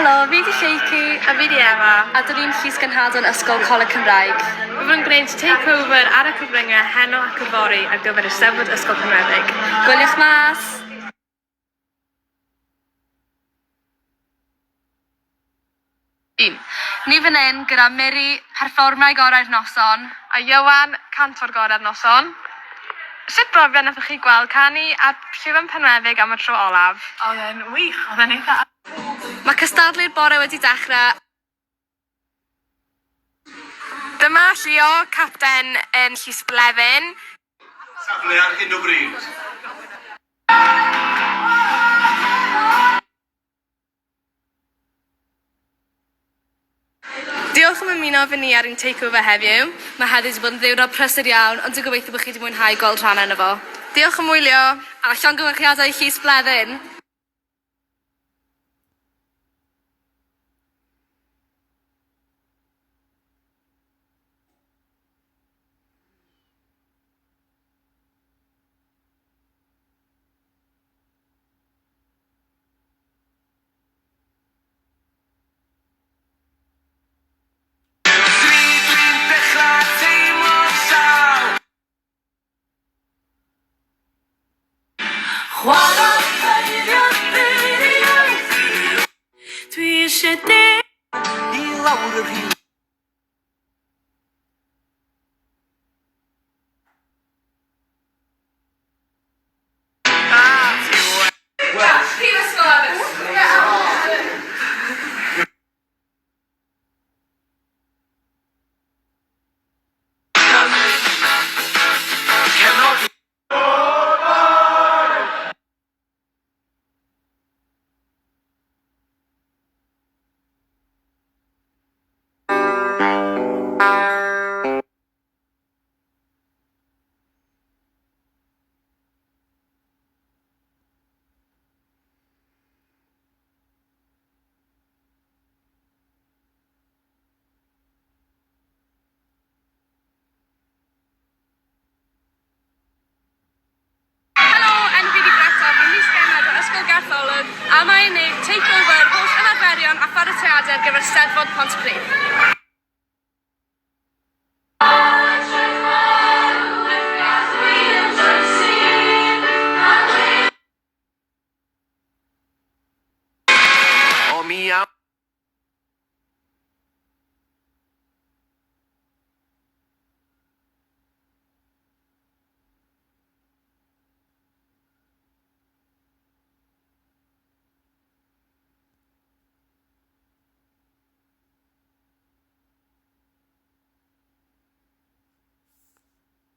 Helo, fi 'di Lleucu. A fi 'di Emma. A 'dyn ni'n Llys Genhadon Ysgol Coleg Cymraeg. Byddwn yn gwneud takeover ar y cyfryngau heno ac yfory ar gyfer Eisteddfod Ysgol Penweddig. Gwyliwch mas! Un. Ni fan hyn gyda Miri, perfformwraig orau'r noson. A Ieuan, cantor gorau'r noson. Sut brofiad nathoch chi gweld canu ar Llwyfan Penweddig am y tro olaf? Oedd e'n wych, oedd e'n eitha... Mae cystadlu'r bore wedi dechrau. Dyma Llio, capten yn Llys Bleddyn. Safle ar hyn o bryd. Diolch am ymuno efo ni ar ein takeover heddiw. Mae heddiw wedi bod yn ddiwrnod prysur iawn, ond dwi'n gobeithio bod chi wedi mwynhau gweld rhan ohono fo. Diolch am wylio! A llongyfarchiadau i Llys Bleddyn! Dwi dwi'n dechrau teimlo'n sâl. Chwarae peiriant Dwi eisiau de... I lawr y rhiw. Helo, enw fi 'di Greta, fi'n Mis Genod o Ysgol Garth Olwg a mae yn neud takeover holl ymarferion a pharatoadau ar gyfer Steddfod Pontypridd.